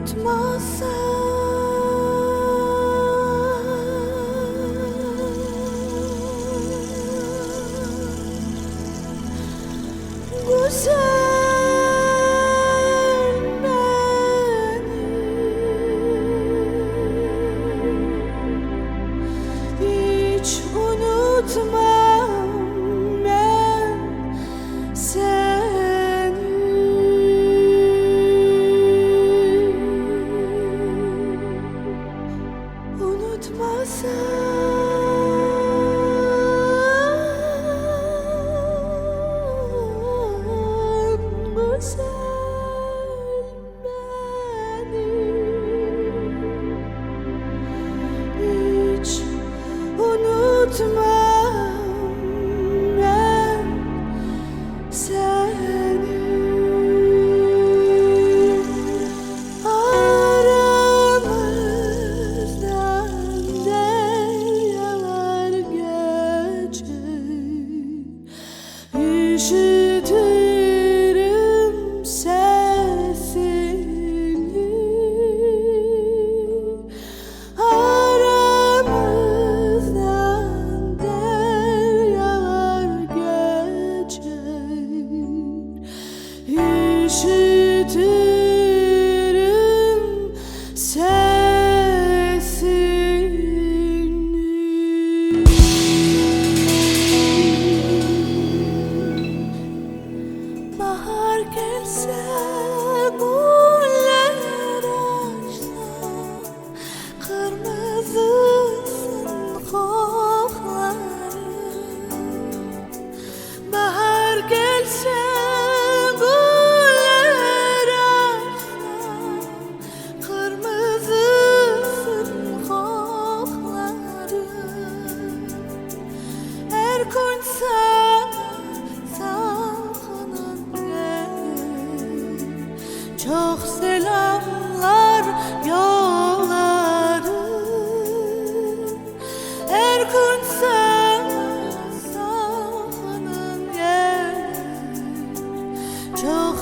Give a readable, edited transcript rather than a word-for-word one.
Unutmasan güzel meni, İç unutmam men seni. Unutmasan güzel meni, İç unutmam men seni. Aramızdan deryalar keçer, İşitirim sesini. Aramızdan deryalar keçer, İşitirim sesini. Bahar kelse, güller açsa, Qırmızısın qoqları. Bahar kelse, güller açsa, Qırmızısın qoqları. Er kün saña salqınıñ kelir, Çoq selâmlar yollarım. Er kün saña salqınıñ kelir, Çoq.